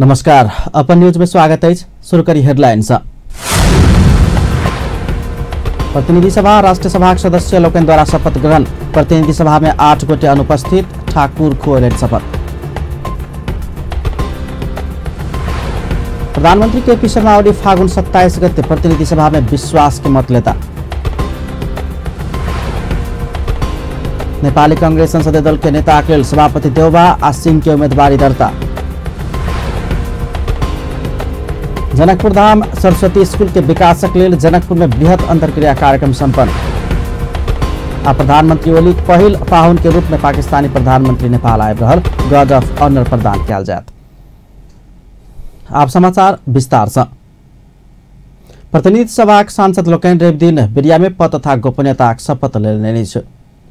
नमस्कार, अपन न्यूज में स्वागत है। शुरू करी हेडलाइंस। प्रतिनिधि सभा राष्ट्रीय सभा सदस्य लोकनि द्वारा शपथ ग्रहण। प्रतिनिधि सभा में 8 गोटे अनुपस्थित, ठाकुर खोलनि शपथ। प्रधानमंत्री केपी शर्मा ओली फागुन 27 गते प्रतिनिधि सभा में विश्वास के मत लेता। नेपाली कांग्रेस संसदीय दल के नेता अखिल सभापति देउबा आ सिंह के उम्मीदवारी दर्ता। जनकपुर धाम सरस्वती स्कूल के विकासक लेल जनकपुर में बृहत अंतर्क्रिया कार्यक्रम संपन्न। आ प्रधानमंत्री ओली पहिल पाहुन के रूप में पाकिस्तानी प्रधानमंत्री नेपाल आबि रहल गार्ड ऑफ ऑनर प्रदान कयल जायत। आप समाचार विस्तार से। प्रतिनिधि सभाक सांसद लोकनि रवि दिन बिरिया में पद तथा गोपनीयताक शपथ लेने अछि।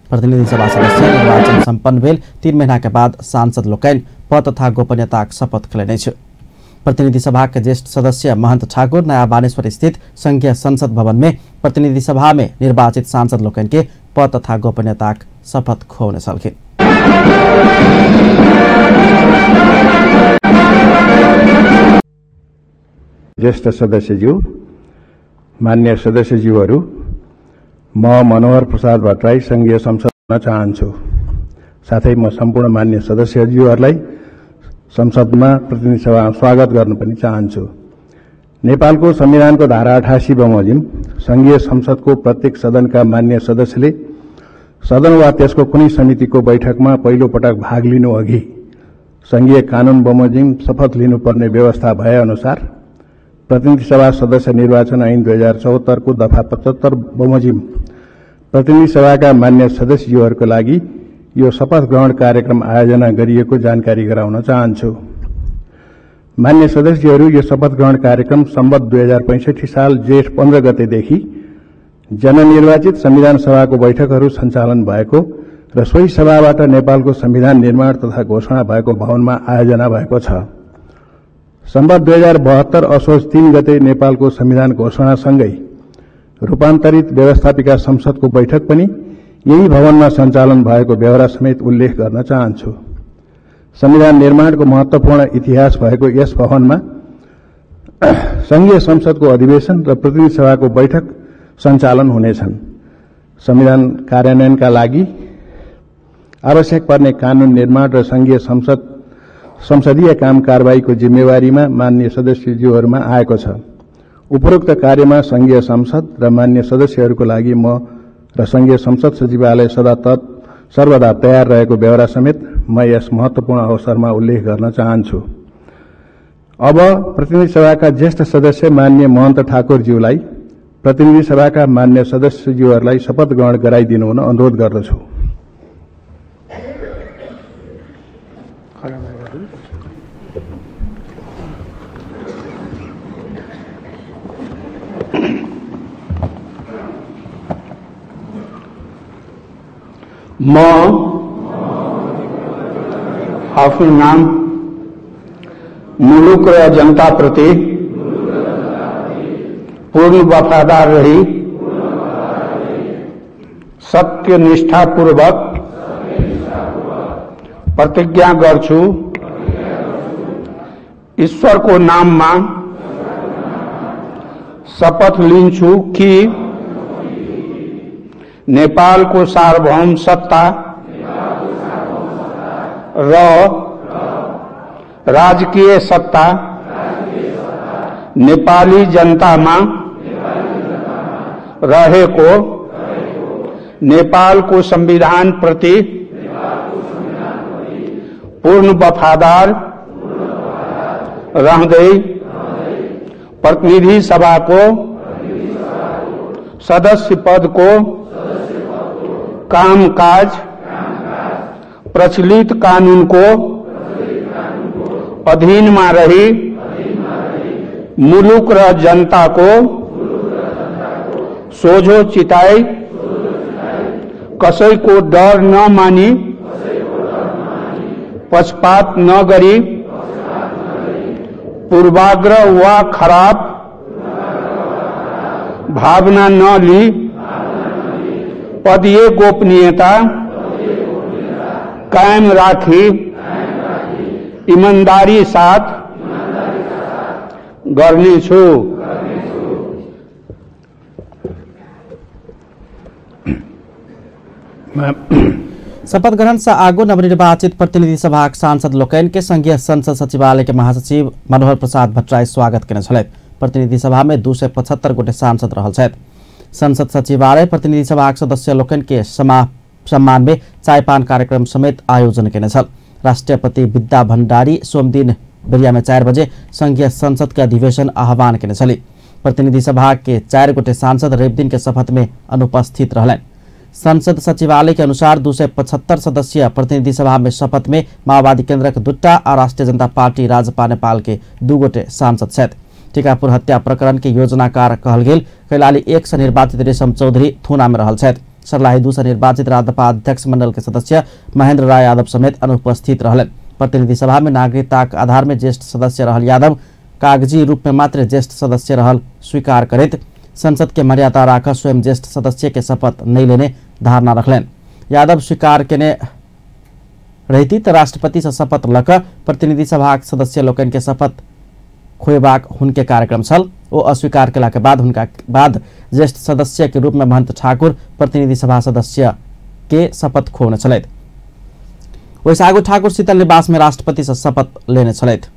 प्रतिनिधि सभा सदस्य निर्वाचन संपन्न भेल 3 महीना के बाद सांसद लोकनि पद तथा गोपनीयताक शपथ लेने अछि। प्रतिनिधि सभा के ज्येष्ठ सदस्य महंत ठाकुर नया बानेश्वर स्थित संघीय संसद भवन में प्रतिनिधि सभा में निर्वाचित सांसद लोकनि के पद तथा गोपनीयताक शपथ खुऔने छलखिन। ज्येष्ठ सदस्यज्यू, मान्य सदस्यज्यूहरू, म मनोहर प्रसाद भट्टराई संघीय संसदमा चाहन्छु। साथै म सम्पूर्ण मान्य सदस्यज्यूहरूलाई संसदमा प्रतिनिधि सभामा स्वागत गर्न पनि चाहन्छु। नेपालको संविधानको धारा 88 बमोजिम संघीय संसदको प्रत्येक सदनका मान्य सदस्यले सदन वा त्यसको कुनै समितिको बैठकमा पहिलो पटक भाग लिनु अघि संघीय कानून बमोजिम शपथ लिनुपर्ने व्यवस्था भए अनुसार प्रतिनिधि सभा सदस्य निर्वाचन ऐन 2074 को दफा 75 बमोजिम प्रतिनिधि सभाका मान्य सदस्यज्यूहरूको लागि यो शपथ ग्रहण कार्यक्रम आयोजना गरिएको जानकारी गराउन चाहन्छु। मान्य सदस्यहरू, यो शपथ ग्रहण कार्यक्रम सम्वत 2065 साल जेठ 15 गतेदेखि जननिर्वाचित संविधान सभाको बैठकहरू सञ्चालन भएको र सोही सभाबाट नेपालको संविधान निर्माण तथा घोषणा भएको भवनमा आयोजना भएको छ। सम्वत 2072 असोज 3 गते नेपालको संविधान घोषणासँगै रूपान्तरित व्यवस्थापिका संसदको बैठक पनि यही भवनमा सञ्चालन भएको बेहोरा समेत उल्लेख गर्न चाहन्छु। संविधान निर्माणको महत्त्वपूर्ण इतिहास भएको यस भवनमा संघीय संसदको अधिवेशन र प्रतिनिधि सभाको बैठक सञ्चालन हुनेछन्। संविधान कार्यान्वयनका लागि आवश्यक पर्ने कानून निर्माण र संघीय संसद संसदीय काम कारबाहीको जिम्मेवारीमा मान्य सदस्यज्यूहरूमा आएको छ। उपरोक्त कार्यमा संघीय संसद र मान्य सदस्यहरूको लागि म र संघीय संसद सचिवालय सदा सर्वदा तयार रहेको बेहोरा समेत म यस महत्त्वपूर्ण अवसरमा उल्लेख गर्न चाहन्छु। अब प्रतिनिधि सभाका ज्येष्ठ सदस्य मान्य महन्त ठाकुरज्यूलाई प्रतिनिधि सभाका मान्य सदस्यज्यूहरूलाई शपथ ग्रहण गराइदिनु हुन अनुरोध गर्दछु। म आफ्नो नाम मुलुक र जनताप्रति पूर्ण वफादार रही सत्यनिष्ठापूर्वक प्रतिज्ञा गर्छु। ईश्वरको नाममा शपथ लिन्छु कि नेपालको सार्वभौम सत्ता र राजकीय सत्ता नेपाली जनतामा रहेको नेपालको संविधान प्रति पूर्ण वफादार रहँदै प्रतिनिधि सभाको सदस्य पदको कामकाज प्रचलित कानूनको अधीनमा रही मुलुक र जनताको सोझो चिताई कसैको डर नमानी पक्षपात नगरी पूर्वाग्रह वा खराब भावना नलिई पदीय गोपनीयता कायम राखी ईमानदारी साथ गर्नेछु। शपथ ग्रहण से आगू नवनिर्वाचित प्रतिनिधि सभाक सांसद लोकनि के संघीय संसद सचिवालय के महासचिव मनोहर प्रसाद भट्टराई स्वागत केने छलथि। प्रतिनिधि सभा में 275 गोटे सांसद रहल छथि। संसद सचिवालय प्रतिनिधि सभाक सदस्य लोकनि के सम्मान में चायपान कार्यक्रम समेत आयोजन केने छल। राष्ट्रपति विद्या भण्डारी सोमदिन बेरिया में 4 बजे संघीय संसद के अधिवेशन आह्वान केने छली। प्रतिनिधि सभा के 4 गोटे सांसद रविदिन के शपथ में अनुपस्थित रहलनि। संसद सचिवालय के अनुसार 275 सदस्य प्रतिनिधि सभा में शपथ में माओवादी केंद्रक 2 आ राष्ट्रीय जनता पार्टी राजपा नेपाल के 2 गोटे सांसद छथि। टीकापुर हत्या प्रकरण के योजनाकार कहल गेल कैलाली 1 से निर्वाचित रेशम चौधरी थुना में रहल छथि। सर्लाही 2 से निर्वाचित राजपा अध्यक्ष मंडल के सदस्य महेंद्र राय यादव समेत अनुपस्थित रहलनि। प्रतिनिधि सभा में नागरिकताक आधार में ज्येष्ठ सदस्य रहल यादव कागजी रूप में मात्र ज्येष्ठ सदस्य रहल स्वीकार करैत संसद के मर्यादा राख स्वयं ज्येष्ठ सदस्य के शपथ नहीं लेने धारणा रखलनि। यादव स्वीकार केने रहती त राष्ट्रपति से शपथ लक प्रतिनिधि सभाक सदस्य लोकनि के शपथ खोएबाक हुनके कार्यक्रम छल। ओ अस्वीकार केला के बाद हुनका बाद ज्येष्ठ सदस्य के रूप में महंत ठाकुर प्रतिनिधि सभा सदस्य के शपथ खोने छलथि। ओहिसँ आगू ठाकुर शीतल निवास में राष्ट्रपति से शपथ लेने छलथि।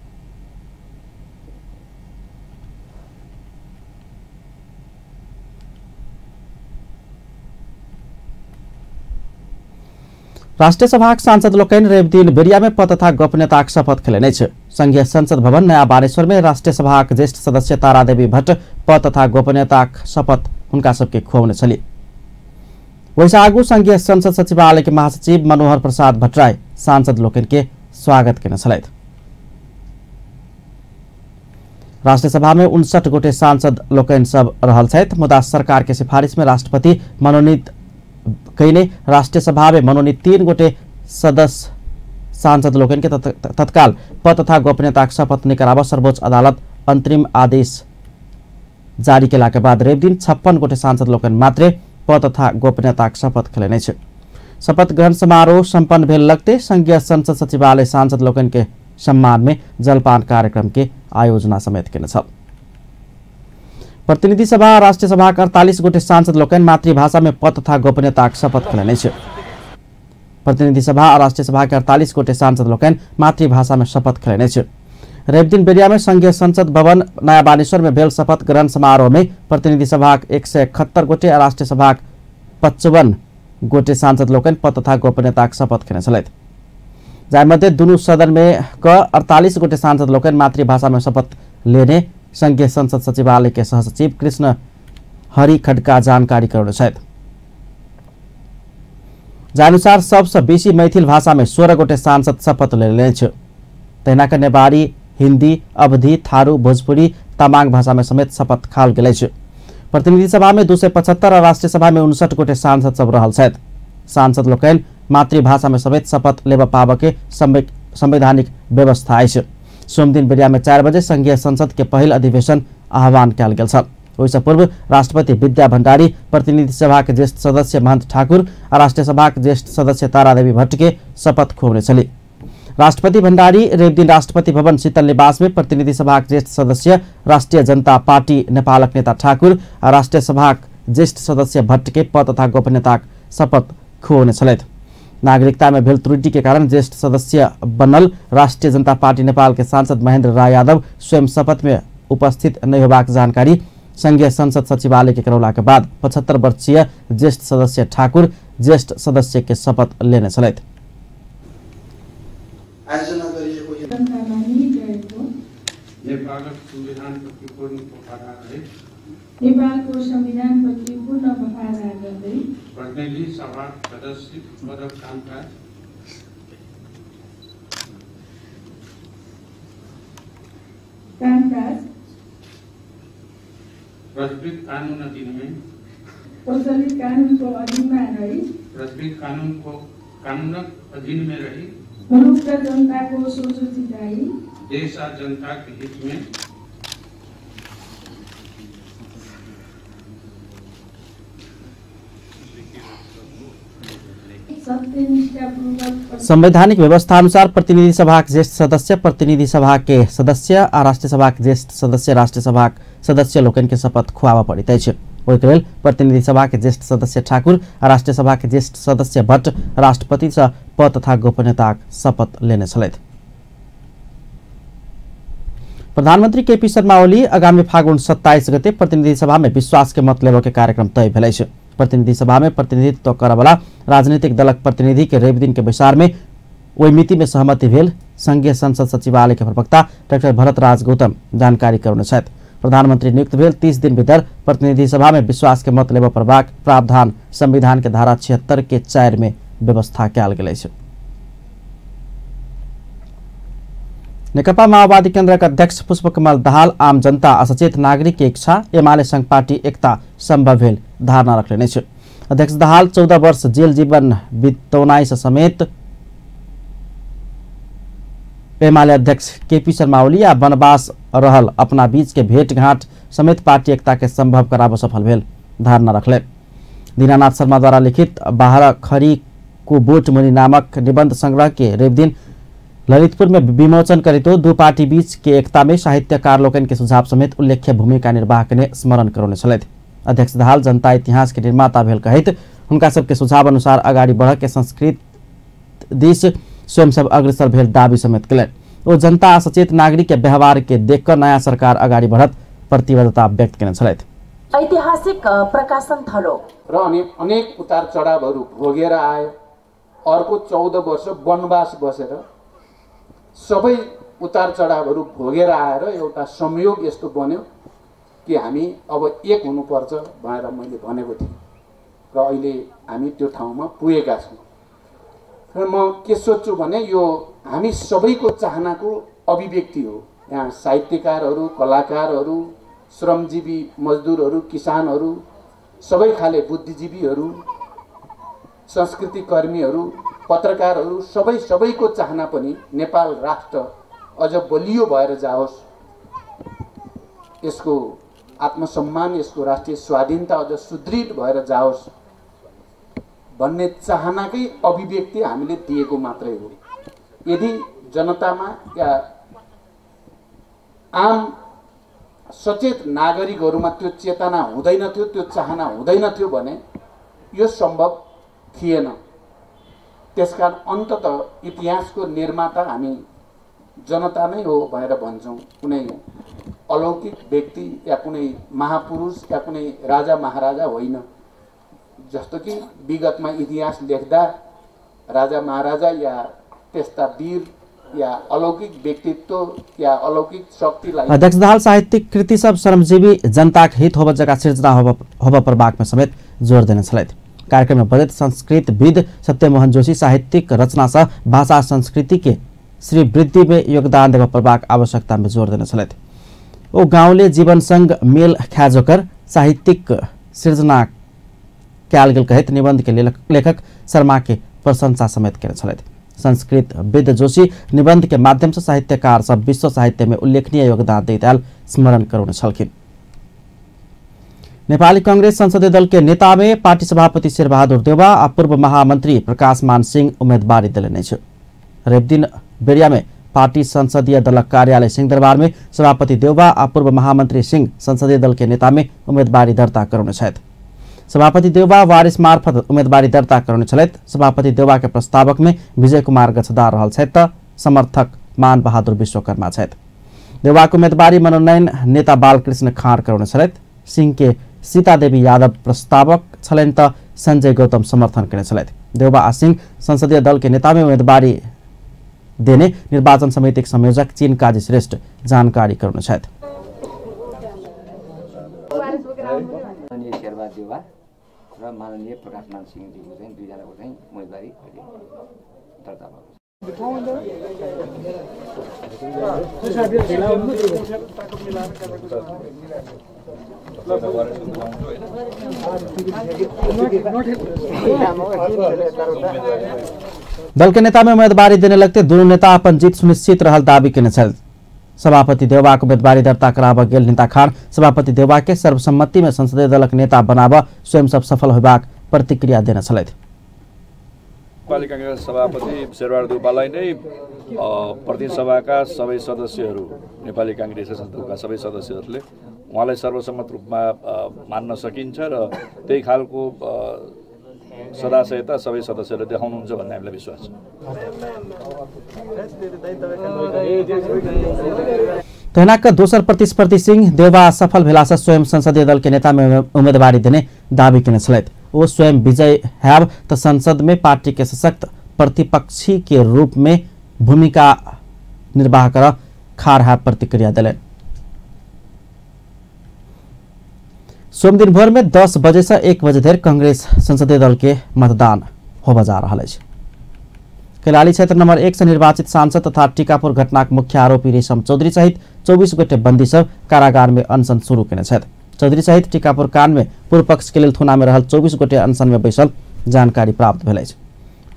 राष्ट्रीय सभाक सांसद लोकनि रविदिन बेरिया में पद तथा गोपनीयताक शपथ खेलने अछि। संघीय संसद भवन नया बानेश्वर में राष्ट्रीय सभाक ज्येष्ठ सदस्य तारादेवी भट्ट पद तथा गोपनीयताक शपथ हुनका सबके खुआउने छली। ओहिसँ आगू संघीय संसद सचिवालय के महासचिव मनोहर प्रसाद भट्टराई सांसद लोकनि के स्वागत केने छलथि। राष्ट्रीय सभा में 59 गोटे सांसद लोकनि सब रहल छथि, मुदा सरकार के सिफारिश में राष्ट्रपति मनोनीत कईने राष्ट्रीय सभा में मनोनीत 3 गोटे सदस्य सांसद लोकनि के तत्काल पद तथा गोपनीयताक शपथ नहि कराबऽ सर्वोच्च अदालत अंतरिम आदेश जारी केला के बाद रविदिन 56 गोटे सांसद लोकनि मात्रे पद तथा गोपनीयताक शपथ खेलने अछि। शपथ ग्रहण समारोह सम्पन्न भेल लगते संघीय संसद सचिवालय सांसद लोकनि के सम्मान में जलपान कार्यक्रम के आयोजना समेत केने छल। प्रतिनिधि सभा राष्ट्रीय सभा के 48 गोटे सांसद लोकनि मातृभाषा में पद तथा गोपनीयताक शपथ खेलने अछि। प्रतिनिधि सभा आ राष्ट्रीय सभा के 48 गोटे सांसद लोकनि मातृभाषा में शपथ खेलने अछि। रविदिन बेरिया में संघीय संसद भवन नया बानेश्वर में भेल शपथ ग्रहण समारोह में प्रतिनिधि सभाक 171 गोटे आ राष्ट्रीय सभाक 55 गोटे सांसद लोकनि पद तथा गोपनीयताक शपथ खेने छलथि। जाहिमध्ये दुनू सदन में क 48 गोटे सांसद लोकनि मातृभाषा में शपथ लेने संघीय संसद सचिवालय के सहसचिव कृष्ण हरि खड्का जानकारी करौने छथि। जानुसार सबसँ बेसी मैथिल भाषा में 16 गोटे सांसद शपथ लेने अछि। तहिना क नेपाली, हिंदी, अवधी, थारू, भोजपुरी, तामाङ भाषा में समेत शपथ खाल गेल अछि। प्रतिनिधि सभा में 275 आ राष्ट्रीय सभा में 59 गोटे सांसद सब रहल छथि। सांसद लोकनि मातृभाषा में समेत शपथ लेबऽ पाबऽ के संवैधानिक व्यवस्था अछि। सोमदिन बेरिया में 4 बजे संघीय संसद के पहिल अधिवेशन आह्वान कयल गेल छल। ओहिसँ पूर्व राष्ट्रपति विद्या भण्डारी प्रतिनिधि सभा के ज्येष्ठ सदस्य महंत ठाकुर आ राष्ट्रीय सभा के ज्येष्ठ सदस्य तारादेवी भट्ट के शपथ खुऔने छली। राष्ट्रपति भण्डारी रविदिन राष्ट्रपति भवन शीतल निवास में प्रतिनिधि सभाक ज्येष्ठ सदस्य राष्ट्रीय जनता पार्टी नेपालक नेता ठाकुर आ राष्ट्रीय सभाक ज्येष्ठ सदस्य भट्ट के पद तथा गोपनीयताक शपथ खुऔने छलथि। नागरिकता में भेल त्रुटि के कारण ज्येष्ठ सदस्य बनल राष्ट्रीय जनता पार्टी नेपाल के सांसद महेंद्र राय यादव स्वयं शपथ में उपस्थित नहीं होबाक जानकारी संघीय संसद सचिवालय के करौला के बाद 75 वर्षीय ज्येष्ठ सदस्य ठाकुर ज्येष्ठ सदस्य के शपथ लेने छलथि। नेपालको संविधानप्रति पूर्ण वफादार गर्दै प्रतिनिधि सभा सदस्य पदक कामकाज प्रचलित कानून अधीन में प्रचलित कानूनको अधीनमा रही प्रचलित कानूनक अधीन में रही मुलुक र जनताको सोझो जिताई देश आ जनता के हित में सत्यनिष्ठापूर्वक संवैधानिक व्यवस्था अनुसार प्रतिनिधि सभाक ज्येष्ठ सदस्य प्रतिनिधि सभा के सदस्य आ राष्ट्रीय सभाक ज्येष्ठ सदस्य राष्ट्रीय सभाक सदस्य लोकनि के शपथ खुआबऽ पड़ैत अछि। ओहिके लेल प्रतिनिधि सभा के ज्येष्ठ सदस्य ठाकुर आ राष्ट्रीय सभा के ज्येष्ठ सदस्य भट्ट राष्ट्रपति सँ पद तथा गोपनीयताक शपथ लेने छलथि। प्रधानमंत्री केपी शर्मा ओली आगामी फागुन 27 गते प्रतिनिधि सभा में विश्वास के मत लेबऽ के कार्यक्रम तय भेल अछि। प्रतिनिधि सभा में प्रतिनिधित्व करऽवला राजनीतिक दलक प्रतिनिधि के रवि दिन के बैसार में ओहि मिति में सहमति भेल संघीय संसद सचिवालय के प्रवक्ता डाक्टर भरत राज गौतम जानकारी करौने छथि। प्रधानमंत्री नियुक्त भेल 30 दिन भीतर प्रतिनिधि सभा में विश्वास के मत लेबऽ पड़बाक प्रावधान संविधान के धारा 76 के 4 में व्यवस्था कयल गेल अछि। नेकपा माओवादी केन्द्रक अध्यक्ष पुष्पकमल दाहाल आम जनता आ सचेत नागरिक के इच्छा एमाले संघ पार्टी एकता संभव भेल धारणा रखने अछि। अध्यक्ष दाहाल 14 वर्ष जेल जीवन बितौनाइ समेत एमाले अध्यक्ष केपी शर्मा ओली आ वनवास रहल अपना बीच के भेंटघाट समेत पार्टी एकता के संभव कराबऽ सफल भेल धारणा रखले। दीनानाथ शर्मा द्वारा लिखित बाहर खरी को बोट मुनि नामक निबंध संग्रह के रवि दिन ललितपुर में विमोचन करितो दू पार्टी बीच के एकता में साहित्यकार लोकनि के सुझाव समेत उल्लेख्य भूमिका निर्वाह कने स्मरण करौने छलथि। अध्यक्ष दाहाल जनता इतिहास के निर्माता भेल कहैत हुनका सबके सुझाव अनुसार अगाडि बढ़ के संस्कृत दिस स्वयं सब अग्रसर भेल दावी समेत कयलनि। ओ जनता आ सचेत नागरिक के व्यवहार के देखकर नयाँ सरकार अगाडि बढ़त प्रतिबद्धता व्यक्त केने छलथि। ऐतिहासिक प्रकाशन थलो र अनि अनेक उतार चढावहरू भोगेर आयो। अर्को 14 वर्ष वनवास बसेर सबै उतार चढावहरू भोगेर आएर एउटा संयोग यस्तो बन्यो कि हामी अब एक हुनुपर्छ भनेर मैले भनेको थिएँ र अहिले हामी त्यो ठाउँमा पुगेका छौँ। र म के सोध्छु भने यो हामी सबैको चाहनाको अभिव्यक्ति हो। यहाँ साहित्यकारहरू, कलाकारहरू, श्रमजीवी मजदुरहरू, किसानहरू, सबै खाले बुद्धिजीवीहरू, संस्कृतिकर्मीहरू, पत्रकारहरू, सबै सबैको चाहना पनि नेपाल राष्ट्र अझ बलियो भएर जाओस्, यसको आत्मसम्मान, यसको राष्ट्रिय स्वाधीनता अझ सुदृढ भएर जाओस् भन्ने चाहनाकै अभिव्यक्ति हामीले दिएको मात्रै हो। यदि जनतामा या आम सचेत नागरिकहरूमा त्यो चेतना हुँदैन थियो, त्यो चाहना हुँदैन थियो भने यो सम्भव थिएन। त्यसकारण अन्ततः इतिहासको निर्माता हामी जनता नै हो भनेर भन्छौँ। कुनै अलौकिक व्यक्ति या कुनै महापुरुष या कुनै राजा महाराजा होइन। जस्तो कि विगतमा इतिहास लेख्दा राजा महाराजा या त्यस्ता वीर या अलौकिक व्यक्तित्व या अलौकिक शक्तिलाई अध्यक्ष दाहाल साहित्यिक कृति सब श्रमजीवी जनताक हित होब जग्गा सिर्जना होब प्रभागमा समेत जोर देने छलथि। कार्यक्रम में बजैत संस्कृतविद सत्यमोहन जोशी साहित्यिक रचना सँ भाषा संस्कृति के श्रीवृद्धि में योगदान देब पड़बाक आवश्यकता में जोर देने छलथि। ओ गाउँले जीवनसँग मेल खाजोकर साहित्यिक सिर्जना कयल गेल कहैत निबंध के लेखक शर्मा के प्रशंसा समेत केने छलथि। संस्कृत विद जोशी निबंध के माध्यम से साहित्यकार सब विश्व साहित्य में उल्लेखनीय योगदान दैत आयल स्मरण करौने छलखिन। नेपाली कांग्रेस संसदीय दल के नेता में पार्टी सभापति शेरबहादुर देउवा आ पूर्व महामंत्री प्रकाश मान सिंह उम्मीदवारी देलनि अछि। रविदिन बेरिया में पार्टी संसदीय दलक कार्यालय सिंहदरबार में सभापति देउवा आ पूर्व महामंत्री सिंह संसदीय दल के नेता में उम्मीदवारी दर्ता करौने छथि। सभापति देउवा वारिस मार्फत उम्मीदवारी दर्ता करौने छलथि। सभापति देउवा के प्रस्तावक में विजय कुमार गच्छदार रहल छथि त समर्थक मान बहादुर विश्वकर्मा छथि। देउवा के उम्मीदवारी मनोनयन नेता बालकृष्ण खाँड करौने छलथि। सिंह के सीता देवी यादव प्रस्तावक छलनि त संजय गौतम समर्थन केने छलथि। देउवा आ सिंह संसदीय दल के नेता में उम्मीदवारी देने निर्वाचन समितिक संयोजक चीन काजी श्रेष्ठ जानकारी करौने छथि। र माननीय प्रकाश मान सिंहजीको चाहिँ दुईजनाको चाहिँ उम्मेदवारी अहिले दर्ता भएको छ। दल के नेता में उम्मीदवारी देने लगते दोनों नेता अपन जीत सुनिश्चित रहल दावी केने छल। सभापति देउवा के उम्मीदवारी दर्ता कराबऽ गेल नेता खान सभापति देउवा के सर्वसम्मति में संसदीय दलक नेता बनाबऽ स्वयं सब सफल होबाक प्रतिक्रिया देने छलथि। नेपाली कांग्रेस सभापति शेरबहादुर देउपालाई नै प्रतिनिधि सभाका सबै सदस्यहरू, नेपाली कांग्रेस संसदका सबै सदस्यहरूले उहाँलाई सर्वसम्मत रूपमा मान्न सकिन्छ र त्यही खालको सदाशयता सबै सदस्यहरूले देखाउनुहुन्छ भन्ने हामीलाई विश्वास छ। तहिना दोसर प्रतिस्पर्धी सिंह देउबा सफल भेलासँ स्वयं संसदीय दल के नेता में उम्मीदवारी देने दावी केने छलथि। ओ स्वयं विजय हैब त संसद में पार्टी के सशक्त प्रतिपक्षी के रूप में भूमिका निर्वाह कर खार हैब प्रतिक्रिया देलनि। सोमदिन भोर में 10 बजे से 1 बजे धरि कांग्रेस संसदीय दल के मतदान होबय जा रहल अछि। कैलाली क्षेत्र नंबर 1 से निर्वाचित सांसद तथा टीकापुर घटनाक मुख्य आरोपी रेशम चौधरी सहित 24 गोटे बंदी सब कारागार में अनशन शुरू केने छथि। चौधरी सहित टीकापुर कांड में पूर्व पक्ष के लेल थुना में रहल 24 गोटे अनशन में बैसल जानकारी प्राप्त भेल अछि।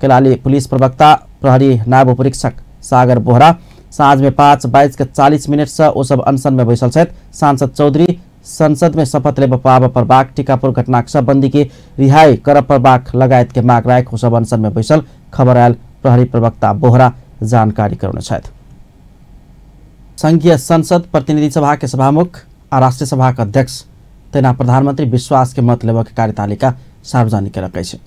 कैलाली पुलिस प्रवक्ता प्रहरी नायब उपरीक्षक सागर बोहरा साँझ में 5:22:40 से ओ सब अनशन में बैसल छथि। सांसद चौधरी संसद में शपथ लेबऽ पाबऽ पड़बाक, टीकापुर घटनाक सब बंदी के रिहाई करऽ पड़बाक लगायत के माग राखि ओ सब अनशन में बैसल खबर आयल प्रहरी प्रवक्ता बोहरा जानकारी करौने छथि। संघीय संसद प्रतिनिधि सभा के सभामुख आ राष्ट्रीय सभा के अध्यक्ष तहिना प्रधानमंत्री विश्वास के मत लेबऽ के कार्यतालिका सार्वजनिक केलक अछि।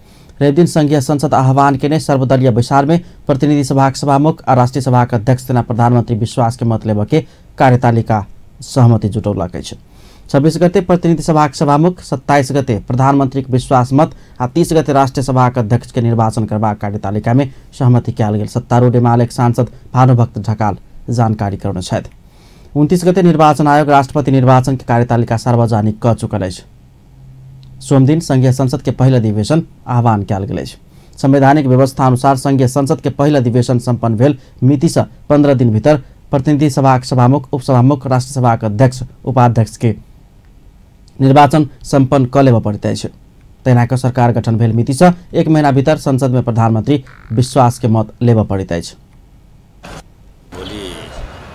रविदिन संघीय संसद आह्वान केने सर्वदलीय बैसार में प्रतिनिधि सभा के सभामुख आ राष्ट्रीय सभा के अध्यक्ष तहिना प्रधानमंत्री विश्वास के मत लेबऽ के कार्यतालिका सहमति जुटौलक अछि। 26 गते प्रतिनिधि सभा के सभामुख, 27 गते प्रधानमंत्री के विश्वास मत आ 30 गते राष्ट्रीय सभा के अध्यक्ष के निर्वाचन करबाक कार्यतालिका में सहमति कयल गेल सत्तारूढ़ एमाले सांसद भानुभक्त ढकाल जानकारी करौने छथि। 29 गते निर्वाचन आयोग राष्ट्रपति निर्वाचन के कार्यतालिका सार्वजनिक क चुकल अछि। सोमदिन संघीय संसद के पहिल अधिवेशन आह्वान कयल गेल अछि। संवैधानिक व्यवस्था अनुसार संघीय संसद के पहिल अधिवेशन सम्पन्न भेल मिति से 15 दिन भीतर प्रतिनिधि सभा के सभामुख, उपसभामुख, राष्ट्रीय सभा के अध्यक्ष, उपाध्यक्ष के निर्वाचन सम्पन्न क लेबऽ पड़ैत अछि। तहिना कऽ सरकार गठन भेल मिति से 1 महीना भीतर संसद में प्रधानमंत्री विश्वास के मत लेबऽ पड़ैत अछि। भोलि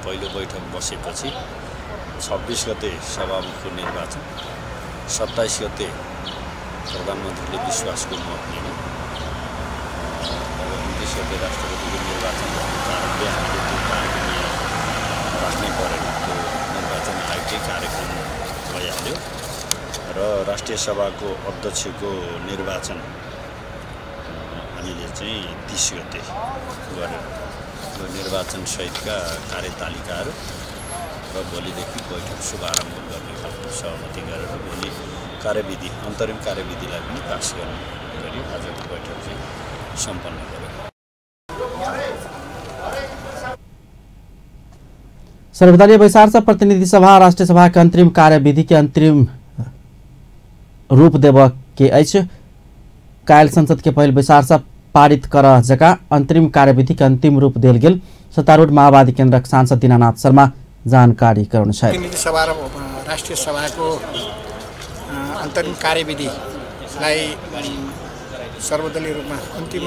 पहिलो बैठक बसेपछि 26 गते सभामुखको निर्वाचन, 27 गते प्रधानमन्त्रीले विश्वासको मत लिने, 29 गते राष्ट्रपतिको निर्वाचन भएको कारणले हामीले त्यो कार्यक्रम राख्नै परेन। त्यो निर्वाचन आयोगकै कार्यक्रम भइहाल्यो र राष्ट्रिय सभाको अध्यक्षको निर्वाचन हामीले चाहिँ 30 गते गरेर यो निर्वाचन सहितका कार्यतालिकाहरू र भोलिदेखि बैठक शुभारम्भ गर्ने खालको सहमति गरेर भोलि कार्यविधि, अन्तरिम कार्यविधिलाई पनि पास गर्ने गरी आजको बैठक चाहिँ सम्पन्न गर्यो। सर्वदलीय बैसार से प्रतिनिधि सभा राष्ट्रीय सभा के अंतरिम कार्यविधि के अंतरिम रूप देव के अछि। काल्हि संसद के पहिल बैसार से पारित कर जका अंतरिम कार्यविधि के अंतिम रूप देल गेल सत्तारूढ़ माओवादी केन्द्रक सांसद दीनानाथ शर्मा जानकारी करौने छथि। प्रतिनिधि सभा र राष्ट्रिय सभाको अन्तरिम कार्यविधिलाई सर्वदलीय रूपमा अन्तिम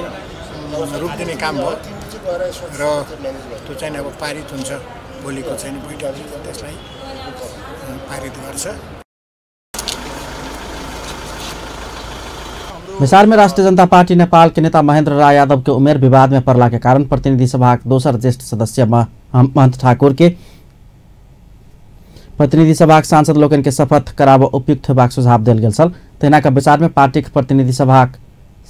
रूप दिने काम भयो र त्यो चाहिँ अब पारित हुन्छ। भोलिको चाहिँ बैठकले त्यसलाई पारित गर्छ। बैसार में राष्ट्रीय जनता पार्टी नेपाल के नेता महेंद्र राय यादव के उमेर विवाद में पड़ला के कारण प्रतिनिधि सभा के दोसर ज्येष्ठ सदस्य महंत ठाकुर के प्रतिनिधि सभा के सांसद लोकनि के शपथ कराबऽ उपयुक्त होबाक सुझाव देल गेल छल। तहिना के बैसार में पार्टी के प्रतिनिधि सभा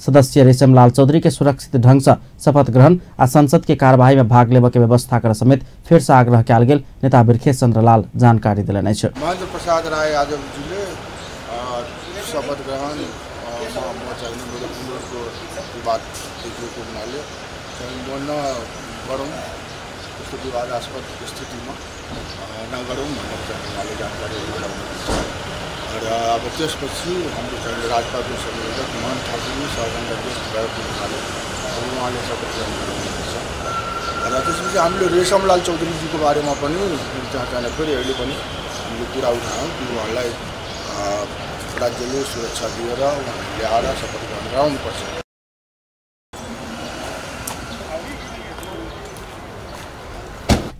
सदस्य रेशमलाल चौधरी के सुरक्षित ढंग से शपथ ग्रहण आ संसद के कार्यवाही में भाग लेबऽ के व्यवस्था कर समेत फेर से आग्रह कयल गेल नेता बिरखेश चंद्रलाल जानकारी देलनि अछि। महेंद्र प्रसाद राय यादवजीले शपथ ग्रहण म चाहिँ मेरो उमेरको विवाद देखिएको हुनाले चाहिँ म नगरौँ, त्यस्तो विवादास्पद स्थितिमा नगरौँ भनेर चाहिँ उहाँले जानकारी गराउनुहुन्छ। र अब त्यसपछि हाम्रो चाहिँ राजपाको संयोजक मोहन ठाकुर सबैभन्दा ज्येष्ठ भएको हुनाले अब उहाँले शपथ ग्रहण गराउनुहुन्छ। र त्यसपछि हामीले रेशमलाल चौधरीजीको बारेमा पनि त्यहाँ चाहिँ फेरि अहिले पनि हामीले कुरा उठायौँ कि उहाँलाई राज्यले सुरक्षा दिएर उहाँलाई ल्याएर शपथ ग्रहण गराउनुपर्छ।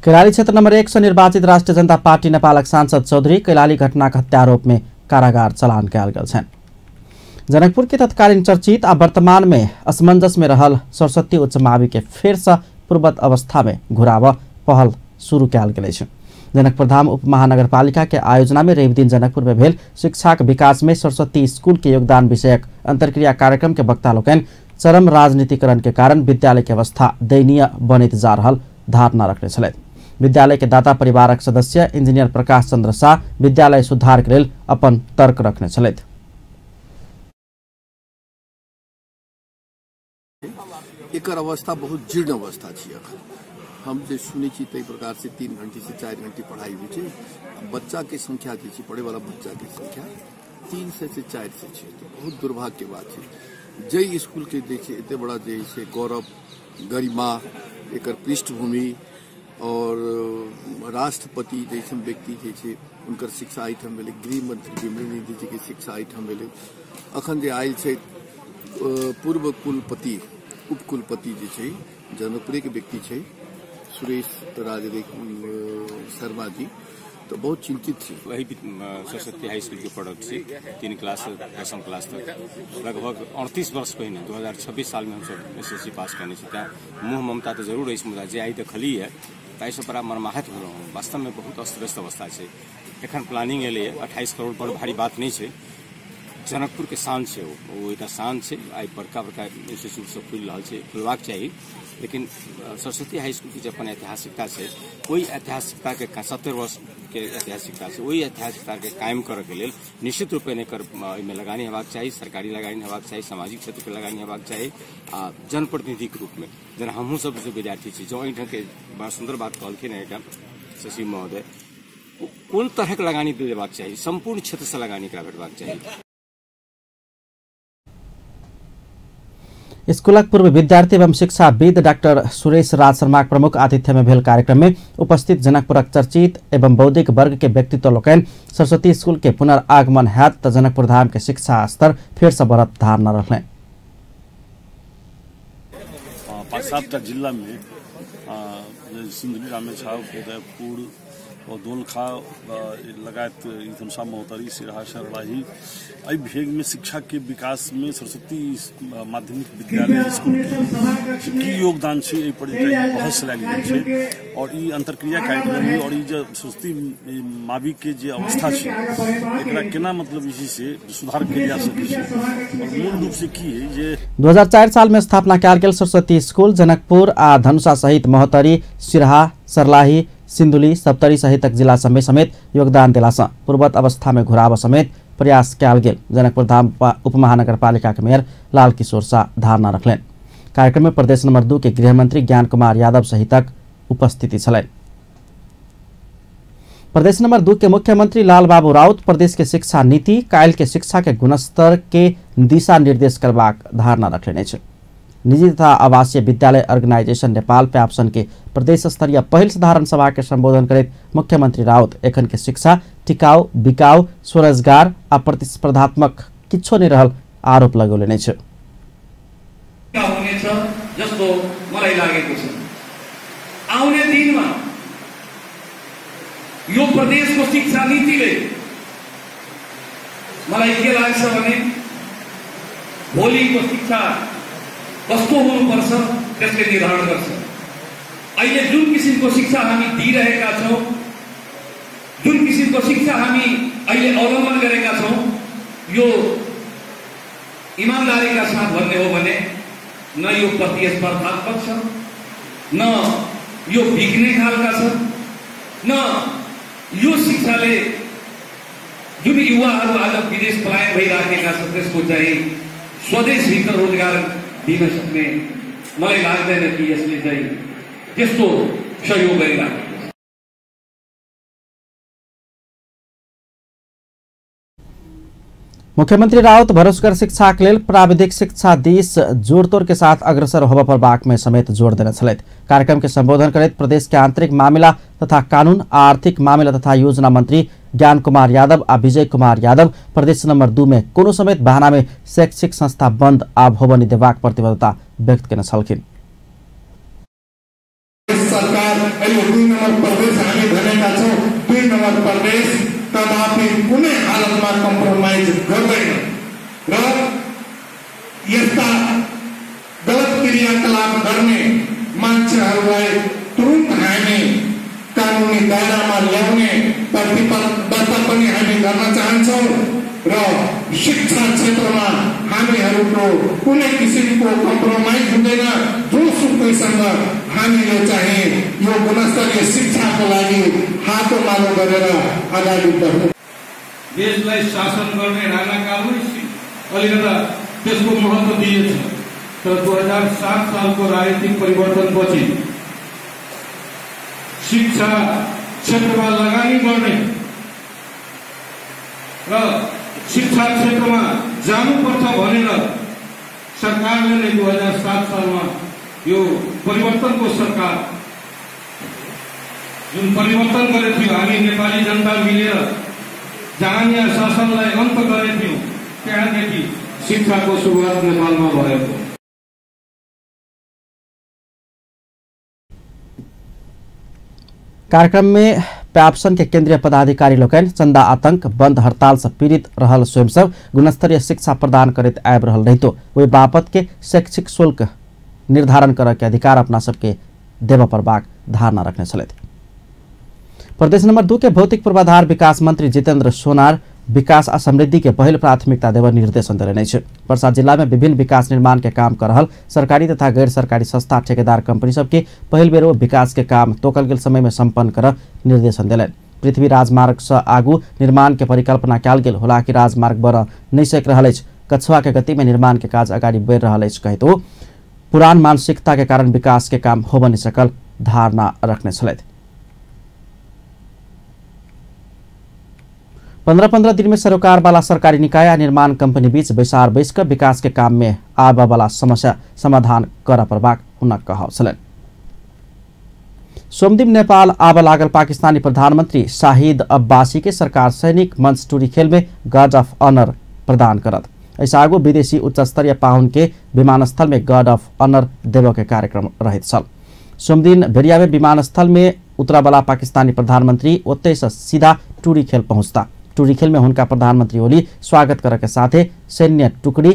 कैलाली क्षेत्र नंबर 1 से निर्वाचित राष्ट्रीय जनता पार्टी नेपालक सांसद चौधरी कैलाली घटनाक हत्या आरोप में कारागार चलान कयल गेल छनि। जनकपुर के तत्कालीन चर्चित आ वर्तमान में असमंजस में रहल सरस्वती उच्च मावि के फेर से पूर्वत अवस्था में घुराब पहल शुरू कयल गेल अछि। जनकपुर धाम उप महानगरपालिका के आयोजना में रवि दिन जनकपुर में भेल शिक्षाक विकास में सरस्वती स्कूल के योगदान विषयक अंतर्क्रिया कार्यक्रम के वक्ता लोकनि चरम राजनीतिकरण के कारण विद्यालय के अवस्था दयनीय बनैत जा रहल धारणा रखने छलथि। विद्यालय के दाता परिवारक सदस्य इंजीनियर प्रकाश चंद्र शाह विद्यालय सुधार के लेल अपन तर्क रखने छलथि। एकर अवस्था बहुत जीर्ण अवस्था छै। अखन हम जे सुनै छी ताहि प्रकार से 3 घंटे से 4 घंटे पढ़ाई होइ छै। बच्चा के संख्या जे छै, पढ़े वाला बच्चा के संख्या 300 से 400 छै। तो बहुत दुर्भाग्य के बात छै। जै स्कूल के जे छै एते बड़ा जे छै गौरव गरिमा, एकर पृष्ठभूमि और राष्ट्रपति जैसन व्यक्ति जे छै उनकर शिक्षा एहिठाम भेलै, गृह मंत्री विमलेन्द्र जी के शिक्षा एहिठाम भेलै। अखन जे आयल छै पूर्व कुलपति उपकुलपति जे छै जनकपुरे के व्यक्ति छै सुरेश राज शर्मा जी, तो बहुत चिंतित छी। वही सरस्वती हाई स्कूल के प्रोडक्ट छी। 3 क्लास से 10 क्लास तक लगभग 38 वर्ष पहिने 2026 साल में हमसब एसएससी पास करने छी। तैं मोह ममता तो जरूर अछि, मुदा जे आइ देखली है ताहिसँ बड़ा मर्माहत भेलहुँ। वास्तव में बहुत अस्त व्यस्त अवस्था छै। एखन प्लानिंग एलैए 28 करोड़ बड़ भारी बात नहीं छै। जनकपुर के शान छै, ओ एकटा शान छै। आइ बड़का बड़का इंस्टीट्यूट सब खुलि रहल छै, खुलबाक चाही, लेकिन सरस्वती हाई स्कूल के जे अपन ऐतिहासिकता छै, ओहि ऐतिहासिकता के 70 वर्ष के ऐतिहासिकता छै, ओहि ऐतिहासिकता के कायम करऽ के लेल निश्चित रूपेण एकर एहिमे लगानी हेबाक चाही, सरकारी लगानी हेबाक चाही, सामाजिक क्षेत्र के लगानी हेबाक चाही आ जनप्रतिनिधिके रूपमे जेना हमहूँ सब जो विद्यार्थी छी, जो एहिठाम के बड़ा सुन्दर बात कहलखिन एहिठाम सचिव महोदय, कोन तरहक लगानी देबाक चाही, सम्पूर्ण क्षेत्रसँ लगानी एकरा भेटबाक चाही। स्कूलक पूर्व विद्यार्थी एवं शिक्षाविद डाक्टर सुरेश राज शर्माक प्रमुख आतिथ्य में भेल कार्यक्रम में उपस्थित जनकपुरक चर्चित एवं बौद्धिक वर्ग के व्यक्तित्व लोकनि सरस्वती स्कूल के पुनर्आगमन हैत त जनकपुर धाम के शिक्षा स्तर फेर से बढ़त धारणा रखलनि। 5-7टा जिला में सिन्धुली, रामेछाप, उदयपुर और दोलखा लगायत धनुषा, महोत्तरी, सिरहा, सर्लाही एहि भेग में शिक्षा के विकास में सरस्वती माध्यमिक विद्यालय स्कूल के की योगदान छै एहि पर बहस लागि गेल छै। और ई अंतर्क्रिया कार्यक्रम और ई जे सरस्वती मावि के जे अवस्था छै एकरा केना मतलब इसी से सुधार कयल जा सकै छै। और मूल रूप से की है जे 2004 साल में स्थापना कयल गेल सरस्वती स्कूल जनकपुर आ धनुषा सहित महोत्तरी, सिरहा, सर्लाही, सिन्धुली, सप्तरी सहितक जिला सभमे समेत योगदान देलासँ पूर्वत अवस्था में घुराब समेत प्रयास कयल गेल जनकपुर धाम उपमहानगरपालिका के मेयर लाल किशोर शाह धारणा रखलनि। कार्यक्रम में प्रदेश नंबर 2 के गृहमंत्री ज्ञान कुमार यादव सहितक उपस्थिति छलनि। प्रदेश नंबर 2 के मुख्यमंत्री लाल बाबू राउत प्रदेश के शिक्षा नीति काल्हि के शिक्षा के गुणस्तर के दिशा निर्देश करबाक धारणा रखलनि अछि। निजी तथा आवासीय विद्यालय ऑर्गेनाइजेशन नेपाल प्याप्सन के प्रदेश स्तरीय पहिल साधारण सभा के संबोधन करैत मुख्यमंत्री राउत एखन के शिक्षा टिकाऊ, बिकाऊ, स्वरोजगार आ प्रतिस्पर्धात्मक किछो नहीं रहल आरोप लगौलनि अछि। जस्तो मलाई लागेको छ आउने दिनमा यो प्रदेशको शिक्षा नीतिले मलाई के लाग्छ भने भोलिको शिक्षा कस्तो हुनुपर्छ त्यसले निर्धारण गर्छ। अहिले जुन किसिमको शिक्षा हामी दिइरहेका छौँ, जुन किसिमको शिक्षा हामी अहिले अवलम्बन गरेका छौँ, यो इमान्दारीका साथ भन्ने हो भने न यो प्रतिस्पर्धात्मक छ, न यो बिग्ने खालका छ, न यो शिक्षाले जुन युवाहरू आज विदेश पलायन भइराखेका छन् त्यसको चाहिँ स्वदेशभित्र रोजगार दिन सक्ने मलाई लाग्दैन कि यसले चाहिँ त्यस्तो सहयोग गरिराखेको। मुख्यमंत्री राउत भरोसगर शिक्षाक लेल प्राविधिक शिक्षा दिस जोड़तोड़ के साथ अग्रसर होबय पड़बाक में समेत जोड़ देने छलथि। कार्यक्रम के संबोधन करैत प्रदेश के आंतरिक मामिला तथा कानून, आर्थिक मामिला तथा योजना मंत्री ज्ञान कुमार यादव आ विजय कुमार यादव प्रदेश नंबर 2 में कोनो समेत बहाना में शैक्षिक संस्था बंद आब होबय नहि देबाक प्रतिबद्धता व्यक्त केने छलखिन। सरकार 2 नम्बर प्रदेश हामी भनेका छौँ, 2 नम्बर प्रदेश कदापि कुनै हालतमा कम्प्रोमाइज गर्दैन र यस्ता गलत क्रियाकलाप गर्ने मान्छेहरूलाई तुरुन्त हामी कानुनी दायरामा ल्याउने प्रतिबद्धता पनि हामी गर्न चाहन्छौँ र शिक्षा क्षेत्रमा हामीहरूको कुनै किसिमको कम्प्रोमाइज हुँदैन। जोसुकैसँग हामीले चाहिँ यो गुणस्तरीय शिक्षाको लागि हातोमालो गरेर अगाडि बढ्नु। देशलाई शासन गर्ने राणाकालमै अलिकता त्यसको महत्त्व दिएछ, तर 2007 सालको राजनीतिक परिवर्तनपछि शिक्षा क्षेत्रमा लगानी गर्ने र शिक्षा क्षेत्रमा जानुपर्छ भनेर सरकारले नै 2007 सालमा यो परिवर्तनको सरकार जुन परिवर्तन गरेको थियो, हामी नेपाली जनता मिलेर जहानिया शासनलाई अन्त गरेको थियौँ, त्यहाँदेखि शिक्षाको सुरुवात नेपालमा भएको। कार्यक्रम में प्याप्सन के केंद्रीय पदाधिकारी लोकनि चंदा आतंक बंद हड़ताल से पीड़ित रहल स्वयं सब गुणस्तरीय शिक्षा प्रदान करैत आबि रहल रहितो ओहि बापत के शैक्षिक शुल्क निर्धारण करऽ के अधिकार अपना सबके देबऽ पड़बाक धारणा रखने छलथि। प्रदेश नंबर 2 के भौतिक पूर्वाधार विकास मंत्री जितेंद्र सोनार विकास आ समृद्धि के पहिल प्राथमिकता देबऽ निर्देशन देलनि अछि। पर्सा जिला में विभिन्न विकास निर्माण के काम कर रहल सरकारी तथा गैर सरकारी संस्था ठेकेदार कंपनी सबके पहिल बेर ओ विकास के काम तोकल गेल समय में संपन्न कर निर्देशन देलनि। पृथ्वी राजमार्ग से आगू निर्माण के परिकल्पना कयल गेल होला कि राजमार्ग बढ़ नहीं सकि रहल अछि। कछुआ के गति में निर्माण के काज अगाडि बढ़ि रहल अछि कहैत ओ पुरान मानसिकता के कारण विकास के काम होबऽ नहीं सकल धारणा रखने छलथि। 15-15 दिन में सरोकार वाला सरकारी निकाय आ निर्माण कंपनी बीच बैसार बैस कऽ विकास के काम में आबऽ वाला समस्या समाधान करऽ पड़बाक हुनक कहब छलनि। सोमदिन नेपाल आबऽ लागल पाकिस्तानी प्रधानमंत्री शाहिद अब्बासी के सरकार सैनिक मंच टूरी खेल में गार्ड ऑफ ऑनर प्रदान करत। एहिसँ आगू विदेशी उच्च स्तरीय पाहुन के विमानस्थल में गार्ड ऑफ ऑनर देबऽ के कार्यक्रम रहैत छल। सोमदिन भेड़िया में विमानस्थल में उतरऽवला पाकिस्तानी प्रधानमंत्री ओतय से सीधा टूरी खेल पहुँचता। टूरी खेल में हुनका प्रधानमंत्री ओली स्वागत करऽ के साथे सैन्य टुकड़ी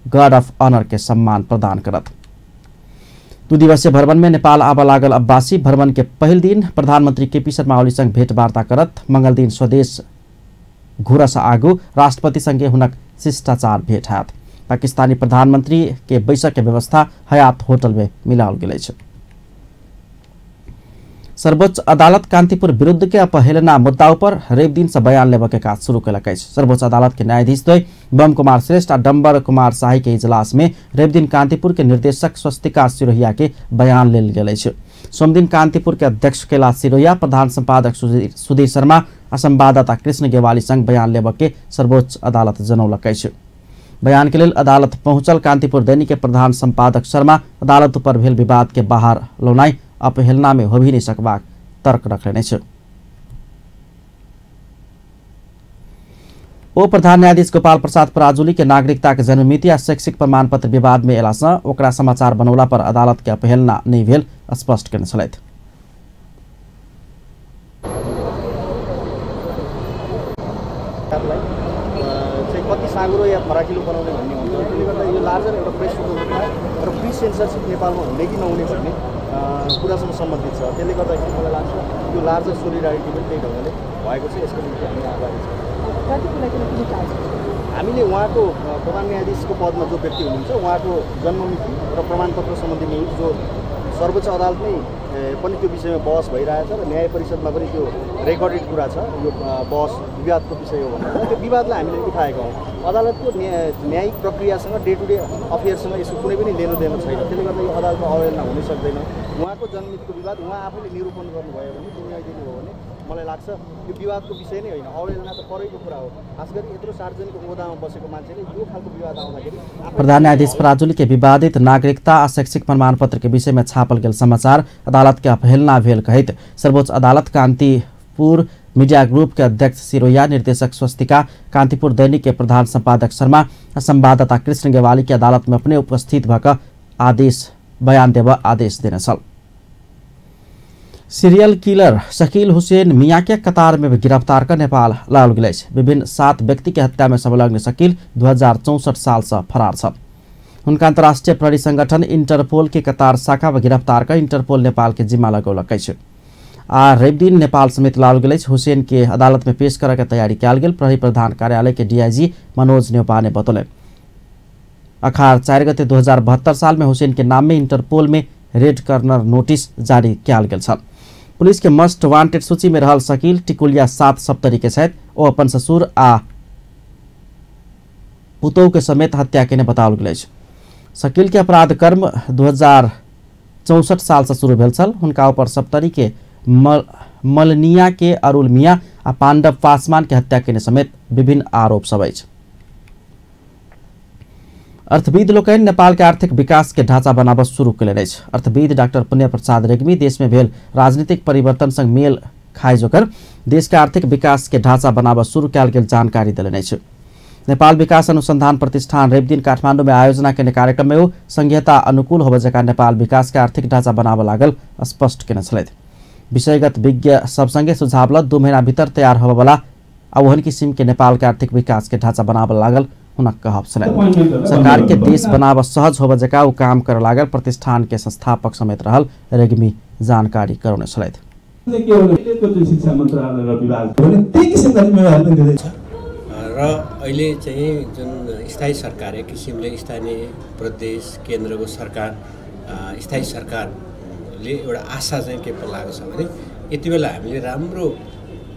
गार्ड ऑफ ऑनर के सम्मान प्रदान करत। 2 दिवसीय भ्रमण में नेपाल आबऽ लागल अब्बासी भ्रमण के पहिल दिन प्रधानमंत्री केपी शर्मा ओली संग भेंटवार्ता करत। मंगल दिन स्वदेश घुरऽ से आगू राष्ट्रपति संगे हुनक शिष्टाचार भेंट हैत। पाकिस्तानी प्रधानमंत्री के बैसक के व्यवस्था हयात होटल में मिलाओल गेल अछि। सर्वोच्च अदालत कांतिपुर विरुद्ध के अपहेलना मुद्दा पर रवि दिन से बयान लेबऽ के काज शुरू कयलक अछि। सर्वोच्च अदालत के न्यायाधीश द्वय बम कुमार श्रेष्ठ आ डम्बर कुमार शाही के इजलास में रवि दिन कांतिपुर के निर्देशक स्वस्तिका सिरोहिया के बयान लेल गेल अछि। सोमदिन कांतिपुर के अध्यक्ष कैलाश सिरोहिया, प्रधान संपादक सुधीर शर्मा आ संवाददाता कृष्ण गेवाली संग बयान लेबऽ के सर्वोच्च अदालत जनौलक अछि। बयान के लेल अदालत पहुंचल कांतिपुर दैनिक के प्रधान संपादक शर्मा अदालत पर भेल विवाद के बाहर लौनाई अपहेलना में हो भी नहीं सकबाक तर्क रखलनि अछि। ओ प्रधान न्यायाधीश गोपाल प्रसाद पराजुली के नागरिकता के जन्ममिति आ शैक्षिक प्रमाण पत्र विवाद में अयला सँ ओकरा समाचार बनौला पर अदालत के अपहेलना नहीं भेल स्पष्ट केने छलथि। कति साँगुरो या फराकिलो बनाउने भन्ने हुन्छ, त्यसले गर्दा यो लार्जर एउटा प्रेसको रूपमा र प्री सेन्सरसिप नेपालमा हुने कि नहुने भन्ने कुरासँग सम्बन्धित छ। त्यसले गर्दाखेरि मलाई लाग्छ यो लार्जर सोलिडारिटी पनि त्यही ढङ्गले भएको छ, यसको निम्ति हामी आभारी छौँ। हामीले उहाँको प्रधान न्यायाधीशको पदमा जो व्यक्ति हुनुहुन्छ उहाँको जन्ममिति र प्रमाणपत्र सम्बन्धी न्युज जो सर्वोच्च अदालतमै पनि त्यो विषयमा बहस भइरहेछ र न्याय परिषदमा पनि त्यो रेकर्डेड कुरा छ, यो बहस विवादको विषय हो भनेर त्यो विवादलाई हामीले उठाएका हौँ। अदालतको न्यायिक प्रक्रियासँग डे टु डे अफेयरसँग यसको कुनै पनि लेनदेन छैन, त्यसले गर्दा यो अदालतको अवहेलना हुनै सक्दैन। उहाँको जन्ममितिको विवाद उहाँ आफैले निरूपण गर्नुभयो भने, निर्णय दिनुभयो भने मलाई लाग्छ यो विवादको विषय नै होइन, अवहेलना त परैको कुरा हो। खास गरी यत्रो सार्वजनिक ओहदामा बसेको मान्छेले यो खालको विवाद आउँदाखेरि प्रधान न्यायाधीश पराजुली के विवादित नागरिकता आ शैक्षिक प्रमाणपत्र के विषय में छापल गेल समाचार अदालत के अपहेलना भेल कहैत सर्वोच्च अदालत कांतिपुर मीडिया ग्रुप के अध्यक्ष सिरोहिया, निर्देशक स्वस्तिका, कांतिपुर दैनिक के प्रधान संपादक शर्मा आ संवाददाता कृष्ण गेवाली के अदालत में अपने उपस्थित भऽ आदेश बयान देबऽ आदेश देने छल। सीरियल किलर शकील हुसैन मियाँ के कतार में गिरफ्तार कर नेपाल लाओल गेल अछि। विभिन्न 7 व्यक्ति के हत्या में संलग्न शकील 2064 साल से फरार छल। हुनका अंतर्राष्ट्रीय प्रहरी संगठन इंटरपोल के कतार शाखा व गिरफ्तार कर इंटरपोल नेपाल के जिम्मा लगौलक अछि। आ रविदिन नेपाल समेत लाओल गेल अछि। हुसैन के अदालत में पेश करय के तैयारी कयल गेल प्रहरी प्रधान कार्यालय के डीआईजी मनोज न्यौपाने बतौलनि। अखार 4 गते 2072 साल में हुसैन के नाम में इंटरपोल में रेड कर्नर नोटिस जारी कयल गेल छल। पुलिस के मस्ट वांटेड सूची में रहल शकील टिकुलिया 7 सप्तरी के छथि। ओ अपन ससुर आ पुतोह के समेत हत्या केने बताओल गेल अछि। शकील के अपराध कर्म 2064 साल से शुरू भेल छल। हुनका ऊपर सप्तरी के मलनिया के अरुल मिया आ पांडव पासवान के हत्या केने समेत विभिन्न आरोप सब अछि। अर्थविद लोकनि नेपाल के आर्थिक विकास के ढांचा बनाबऽ शुरू कयलनि अछि। अर्थविद डॉक्टर पुण्य प्रसाद रेग्मी देश में भेल राजनीतिक परिवर्तन संग मेल खाइ जोकर देश के आर्थिक विकास के ढांचा बनाबऽ शुरू कयल गेल जानकारी देलनि अछि। नेपाल विकास अनुसंधान प्रतिष्ठान रविदिन काठमांडू में आयोजना केने कार्यक्रम में ओ संघीयता अनुकूल होबय जकाँ नेपाल विकास के आर्थिक ढांचा बनाबऽ लागल स्पष्ट केने छलथि। विषयगत विज्ञ सब संगे सुझाव ल 2 महीना भीतर तैयार होबयवला आ ओहन किसिम के नेपाल के आर्थिक विकास के ढांचा बनाबऽ लागल हुनक कहब छलनि। सरकार के देश बनाबऽ सहज होबय जकाँ ओ काम करऽ लागल प्रतिष्ठान के संस्थापक समेत रहल रेग्मी जानकारी करौने छलथि। र अहिले चाहिँ जुन स्थायी सरकार एक किसिमले स्थानीय प्रदेश केन्द्रको सरकार स्थायी सरकारले एउटा आशा चाहिँ के पलाएको छ भने यति बेला हामीले राम्रो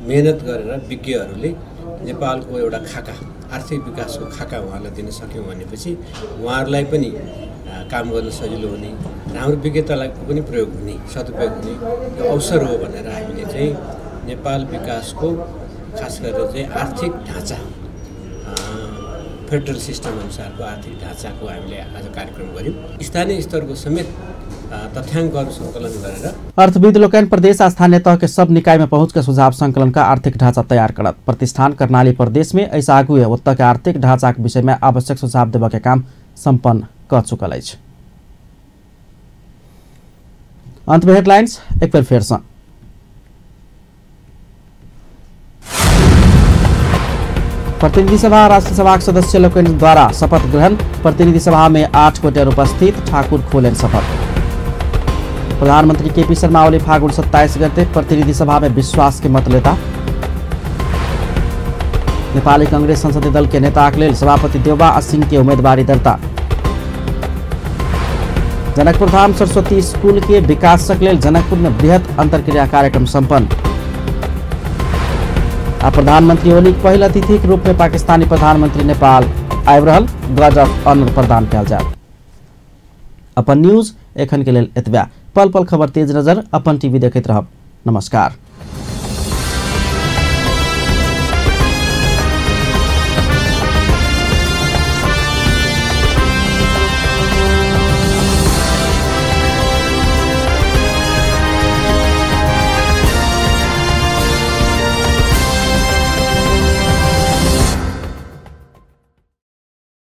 मेहनत गरेर विज्ञहरूले नेपालको एउटा खाका आर्थिक विकासको खाका उहाँहरूलाई दिन सक्यौँ भनेपछि उहाँहरूलाई पनि काम गर्न सजिलो हुने र हाम्रो विज्ञतालाई पनि प्रयोग हुने सदुपयोग हुने यो अवसर हो भनेर हामीले चाहिँ नेपाल विकासको खास गरेर चाहिँ आर्थिक ढाँचा फेडरल सिस्टम अनुसारको आर्थिक ढाँचाको हामीले आज कार्यक्रम गऱ्यौँ। स्थानीय स्तरको समेत तथ्याङ्कहरू सङ्कलन गरेर अर्थविद लोकनि प्रदेश आ स्थानीय तह के सब निकाय में पहुँच के सुझाव संकलन का आर्थिक ढांचा तैयार करत। प्रतिष्ठान कर्णाली प्रदेश में ऐसा आगू ओतऽ के आर्थिक ढांचा के विषय में आवश्यक सुझाव देबय के काम सम्पन्न कऽ चुकल अछि। अंत में हेडलाइंस एक बेर फेर सँ। प्रतिनिधि सभा राष्ट्र सभा सदस्य लोकनि द्वारा शपथ ग्रहण। प्रतिनिधि सभा में 8 गोटे उपस्थित, ठाकुर खोलनि शपथ। प्रधानमंत्री केपी शर्मा ओली फागुन 27 गते प्रतिनिधि सभा में विश्वास के मत लेता। नेपाली कांग्रेस संसदीय दल के नेता के लेल सभापति देउबा आ सिंह के उम्मीदवारी दर्ता। जनकपुर धाम सरस्वती स्कूल के विकासक लेल जनकपुर में बृहत अंतर्क्रिया कार्यक्रम सम्पन्न। आ प्रधानमंत्री ओली पहिल अतिथि के रूप में पाकिस्तानी प्रधानमंत्री नेपाल आबि रहल गार्ड ऑफ ऑनर प्रदान कयल जायत। अपन न्यूज एखन के लेल एतबे। पल पल खबर तेज नजर अपन टीवी देखैत रहब। नमस्कार।